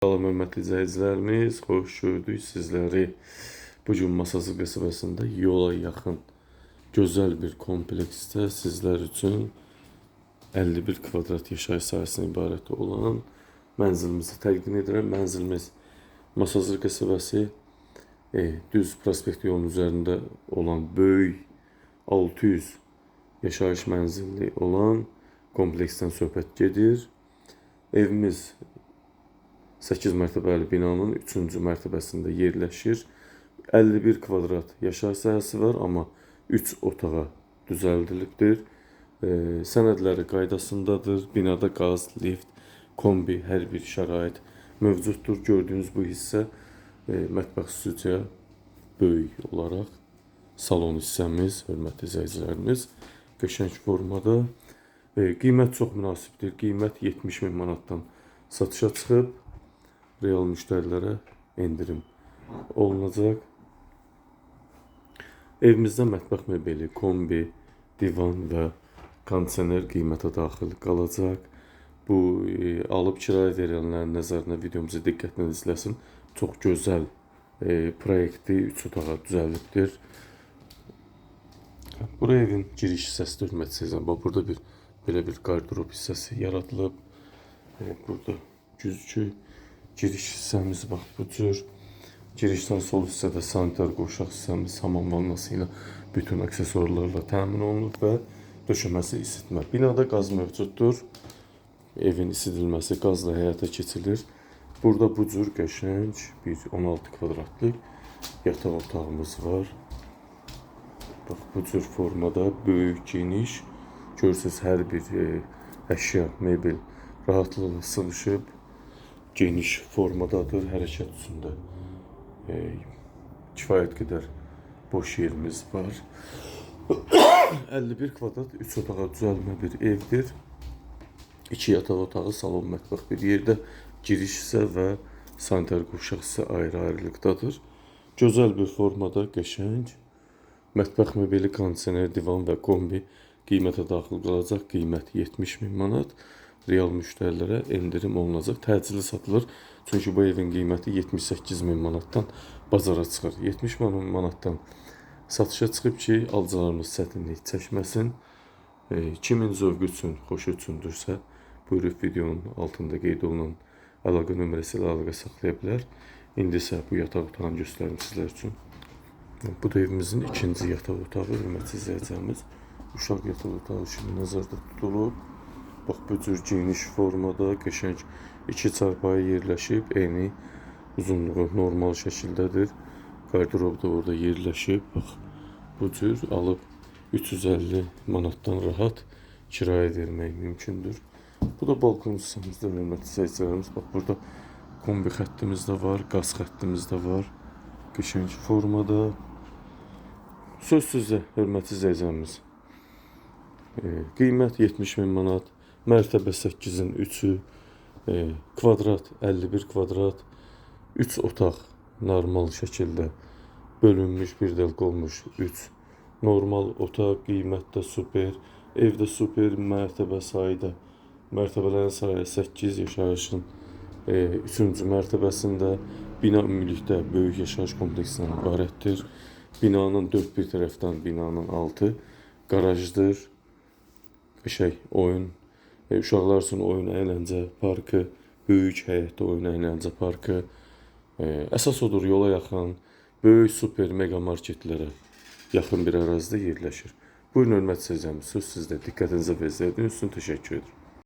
Salam hörmətli izləyicilərimiz, xoş gördük sizləri. Bu gün Masazır qəsəbəsində yola yaxın gözəl bir kompleksdə sizlər üçün 51 kvadrat yaşayış sahəsindən ibarət olan mənzilimizi təqdim edirəm. Mənzilimiz Masazır qəsəbəsi düz prospekt yolunun üzərində olan böyük 600 yaşayış mənzilli olan kompleksdən söhbət gedir. Evimiz 8 mərtəbəli binanın 3-cü mərtəbəsində yerləşir. 51 kvadrat yaşayış sahəsi var, amma 3 otağa düzəldilibdir. Sənədləri qaydasındadır. Binada qaz, lift, kombi, hər bir şərait mövcuddur. Gördüyünüz bu hissə mətbəx studiya böyük olaraq salon hissəmiz, hörmətli izləyicilərimiz, qəşəng formada. Qiymət çox münasibdir. Qiymət 70 min manatdan satışa çıxıb. Real müştərilərə endirim olunacaq. Evimizdə mətbəx mebeli, kombi, divan və kondisioner qiymətə daxil qalacaq. Bu alıb kirayə verənlərin nəzərinə videomuzu diqqətlə izləsin. Çox gözəl proyektli 3 otağa düzəldibdir. Bura evin giriş hissəsidir, hörmətli izləyicilər. Bax, burada bir belə bir qardırop hissəsi yaradılıb. Burada güzgü, giriş hissəmiz bax bu cür. Girişdən sol hissədə sanitar qovşaq hissəmiz hamam vannası ilə bütün aksesuarlarla təmin olunub və döşəməsi isitmə. Binada qaz mövcuddur. Evin isidilməsi qazla həyata keçirilir. Burada bu cür qəşəng bir 16 kvadratlıq yataq otağımız var. Bax bu cür formada böyük, geniş. Görürsünüz hər bir əşya, mebel rahatlıqla sığışıb. Geniş formadadır, hərəkət üstündə kifayət qədər boş yerimiz var. 51 kvadrat 3 otağa düzəlmə bir evdir. 2 yataq otağı, salon, mətbəx bir yerdə, giriş hissə və sanitar qovşaq hissə ayrı-ayrılıqdadır. Gözəl bir formada, qəşəng. Mətbəx mebeli, kondisioner, divan və kombi qiymətə daxil qalacaq. Qiymət 70 min manat. Real müştərilərə endirim olunacaq. Təcili satılır. Çünki bu evin qiyməti 78 min manatdan bazara çıxır. 70 min manatdan satışa çıxıb ki, alıcılarımız çətinlik çəkməsin. Kimin zövqü üçün, xoşu üçündürsə, buyurub videonun altında qeyd olunan əlaqə nömrəsi ilə əlaqə saxlaya bilər. İndi isə bu yataq otağını göstərim sizlər üçün. Bu da evimizin ikinci yataq otağı, hörmətli izləyicilərimiz. Uşaq yataq otağı kimi nəzərdə tutulub. Bax, bu cür geniş formada, qəşəng 2 çarpayı yerləşib, eni, uzunluğu normal şəkildədir. Qardırop da orada yerləşib. Bax, bu cür alıb 350 manatdan rahat kirayə vermək mümkündür. Bu da balkon hissəmizdə, hörmətli izləyicilərimiz. Bax, burada kombi xəttimiz də var, qaz xəttimiz də var. Qəşəng formada. Söz sizə, hörmətli izləyicilərimiz. Qiymət 70 min manat. Mərtəbə 8-in 3-ü, kvadrat 51 kvadrat, 3 otaq normal şəkildə bölünmüş, bir dəqiqə olmuş 3 normal otaq, qiymət də super, evdə super, mərtəbə sayı da, mərtəbələrin sayı 8, yaşayışın 3-cü mərtəbəsində. Bina ümumilikdə böyük yaşayış kompleksindən ibarətdir. Binanın dörd bir tərəfdən binanın altı qarajdır. Qəşəng oyun, uşaqlar üçün oyun əyləncə parkı, böyük həyətdə oyun əyləncə parkı. Əsas odur, yola yaxın, böyük super mega marketlərə yaxın bir ərazidə yerləşir. Buyurun, hörmətli izləyicilərimiz, söz sizdə. Diqqətinizə və izlədiyiniz üçün təşəkkür edirəm.